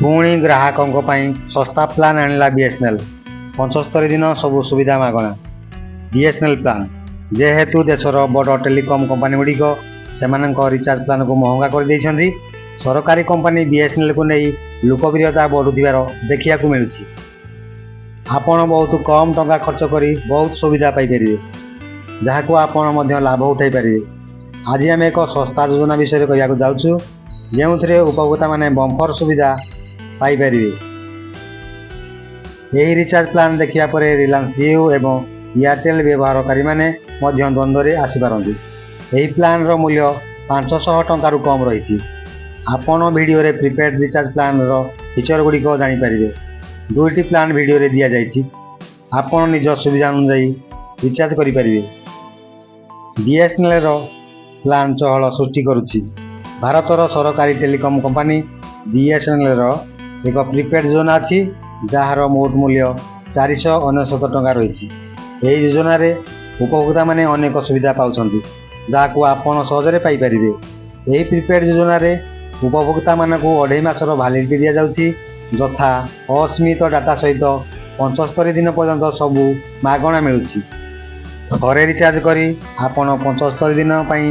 ପୁଣି ଗ୍ରାହକଙ୍କ ପାଇଁ ଶସ୍ତା ପ୍ଲାନ୍ ଆଣିଲା ବିଏସ୍ଏନ୍ଏଲ୍। 75 ଦିନ ସବୁ ସୁବିଧା ମାଗଣା। BSNL plan. ଯେହେତୁ ଦେଶର ବଡ଼ ଟେଲିକମ୍ କମ୍ପାନୀଗୁଡ଼ିକ ସେମାନଙ୍କ ରିଚାର୍ଜ ପ୍ଲାନ୍କୁ ମହଙ୍ଗା କରିଦେଇଛନ୍ତି, ସରକାରୀ କମ୍ପାନୀ ବିଏସ୍ଏନ୍ଏଲ୍କୁ ନେଇ ଲୋକପ୍ରିୟତା ବଢ଼ୁଥିବାର ଦେଖିବାକୁ ମିଳୁଛି। ଆପଣ ବହୁତ କମ୍ ଟଙ୍କା ଖର୍ଚ୍ଚ କରି ବହୁତ ସୁବିଧା ପାଇପାରିବେ, ଯାହାକୁ ଆପଣ ମଧ୍ୟ ଲାଭ ଉଠାଇ ପାରିବେ। ଆଜି ଆମେ ଏକ ଶସ୍ତା ଯୋଜନା ବିଷୟରେ କହିବାକୁ ଯାଉଛୁ, ଯେଉଁଥିରେ ଉପଭୋକ୍ତାମାନେ ବମ୍ପର ସୁବିଧା ପାଇପାରିବେ। ଏହି ରିଚାର୍ଜ ପ୍ଲାନ୍ ଦେଖିବା ପରେ ରିଲାଏନ୍ସ ଜିଓ ଏବଂ ଏୟାରଟେଲ୍ ବ୍ୟବହାରକାରୀମାନେ ମଧ୍ୟ ଦ୍ୱନ୍ଦ୍ୱରେ ଆସିପାରନ୍ତି। ଏହି ପ୍ଲାନ୍ର ମୂଲ୍ୟ 500 ଟଙ୍କାରୁ କମ୍ ରହିଛି। ଆପଣ ଭିଡ଼ିଓରେ ପ୍ରିପେଡ୍ ରିଚାର୍ଜ ପ୍ଲାନ୍ର ଫିଚର୍ ଗୁଡ଼ିକ ଜାଣିପାରିବେ। ଦୁଇଟି ପ୍ଲାନ୍ ଭିଡ଼ିଓରେ ଦିଆଯାଇଛି। ଆପଣ ନିଜ ସୁବିଧା ଅନୁଯାୟୀ ରିଚାର୍ଜ କରିପାରିବେ। ବିଏସ୍ଏନ୍ଏଲ୍ର ପ୍ଲାନ୍ ଚହଳ ସୃଷ୍ଟି କରୁଛି। ଭାରତର ସରକାରୀ ଟେଲିକମ୍ କମ୍ପାନୀ ବିଏସ୍ଏନ୍ଏଲ୍ର ଏକ ପ୍ରିପେଡ୍ ଯୋଜନା ଅଛି, ଯାହାର ମୋଟ ମୂଲ୍ୟ 499 ଟଙ୍କା ରହିଛି। ଏହି ଯୋଜନାରେ ଉପଭୋକ୍ତାମାନେ ଅନେକ ସୁବିଧା ପାଉଛନ୍ତି, ଯାହାକୁ ଆପଣ ସହଜରେ ପାଇପାରିବେ। ଏହି ପ୍ରିପେଡ୍ ଯୋଜନାରେ ଉପଭୋକ୍ତାମାନଙ୍କୁ ଅଢ଼େଇ ମାସର ଭାଲିଡ଼ିଟି ଦିଆଯାଉଛି, ଯଥା ଅସୀମିତ ଡାଟା ସହିତ 75 ଦିନ ପର୍ଯ୍ୟନ୍ତ ସବୁ ମାଗଣା ମିଳୁଛି। ଥରେ ରିଚାର୍ଜ କରି ଆପଣ 75 ଦିନ ପାଇଁ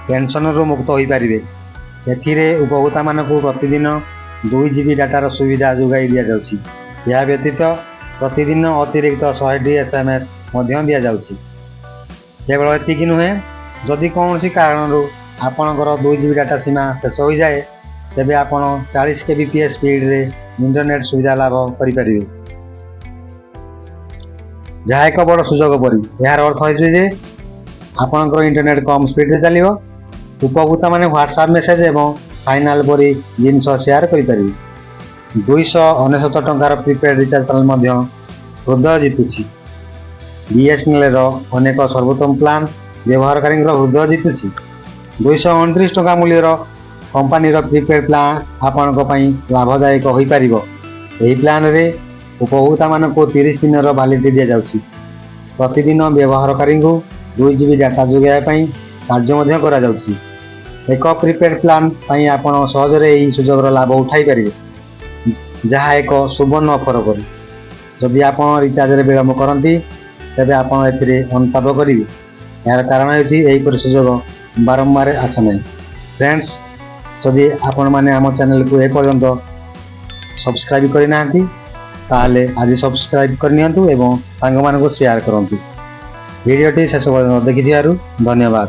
ଟେନସନରୁ ମୁକ୍ତ ହୋଇପାରିବେ। ଏଥିରେ ଉପଭୋକ୍ତାମାନଙ୍କୁ ପ୍ରତିଦିନ 2 ଜିବି ଡାଟାର ସୁବିଧା ଯୋଗାଇ ଦିଆଯାଉଛି। ଏହା ବ୍ୟତୀତ ପ୍ରତିଦିନ ଅତିରିକ୍ତ 100ଟି ଏସ୍ଏମ୍ଏସ୍ ମଧ୍ୟ ଦିଆଯାଉଛି। କେବଳ ଏତିକି ନୁହେଁ, ଯଦି କୌଣସି କାରଣରୁ ଆପଣଙ୍କର 2 ଜିବି ଡାଟା ସୀମା ଶେଷ ହୋଇଯାଏ, ତେବେ ଆପଣ 40 କେବିପିଏସ୍ ସ୍ପିଡ଼ରେ ଇଣ୍ଟରନେଟ୍ ସୁବିଧା ଲାଭ କରିପାରିବେ, ଯାହା ଏକ ବଡ଼ ସୁଯୋଗ ପରି। ଏହାର ଅର୍ଥ ହେଉଛି ଯେ ଆପଣଙ୍କର ଇଣ୍ଟରନେଟ୍ କମ୍ ସ୍ପିଡ଼ରେ ଚାଲିବ। ଉପଭୋକ୍ତାମାନେ ହ୍ୱାଟ୍ସଆପ୍ ମେସେଜ୍ ଏବଂ ଫାଇଲ୍ ପରି ଜିନିଷ ସେୟାର କରିପାରିବେ। 299 ଟଙ୍କାର ପ୍ରିପେଡ୍ ରିଚାର୍ଜ ପ୍ଲାନ୍ ମଧ୍ୟ ହୃଦୟ ଜିତୁଛି। ବିଏସ୍ଏନ୍ଏଲ୍ର ଅନେକ ସର୍ବୋତ୍ତମ ପ୍ଲାନ୍ ବ୍ୟବହାରକାରୀଙ୍କର ହୃଦୟ ଜିତୁଛି। 229 ଟଙ୍କା ମୂଲ୍ୟର କମ୍ପାନୀର ପ୍ରିପେଡ୍ ପ୍ଲାନ୍ ଆପଣଙ୍କ ପାଇଁ ଲାଭଦାୟକ ହୋଇପାରିବ। ଏହି ପ୍ଲାନ୍ରେ ଉପଭୋକ୍ତାମାନଙ୍କୁ 30 ଦିନର ଭାଲିଡ଼ିଟି ଦିଆଯାଉଛି। ପ୍ରତିଦିନ ବ୍ୟବହାରକାରୀଙ୍କୁ 2 ଜିବି ଡାଟା ଯୋଗାଇବା ପାଇଁ କାର୍ଯ୍ୟ ମଧ୍ୟ କରାଯାଉଛି। ଏକ ପ୍ରିପେଡ୍ ପ୍ଲାନ୍ ପାଇଁ ଆପଣ ସହଜରେ ଏହି ସୁଯୋଗର ଲାଭ ଉଠାଇ ପାରିବେ, ଯାହା ଏକ ସୁବର୍ଣ୍ଣ ଅଫର ପରି। ଯଦି ଆପଣ ରିଚାର୍ଜରେ ବିଳମ୍ବ କରନ୍ତି, ତେବେ ଆପଣ ଏଥିରେ ଅନୁତାପ କରିବେ। ଏହାର କାରଣ ହେଉଛି, ଏହିପରି ସୁଯୋଗ ବାରମ୍ବାର ଆସେ ନାହିଁ। ଫ୍ରେଣ୍ଡସ୍, ଯଦି ଆପଣମାନେ ଆମ ଚ୍ୟାନେଲକୁ ଏପର୍ଯ୍ୟନ୍ତ ସବସ୍କ୍ରାଇବ୍ କରିନାହାନ୍ତି, ତାହେଲେ ଆଜି ସବସ୍କ୍ରାଇବ୍ କରିନିଅନ୍ତୁ ଏବଂ ସାଙ୍ଗମାନଙ୍କୁ ସେୟାର କରନ୍ତୁ। ଭିଡ଼ିଓଟି ଶେଷ ପର୍ଯ୍ୟନ୍ତ ଦେଖିଥିବାରୁ ଧନ୍ୟବାଦ।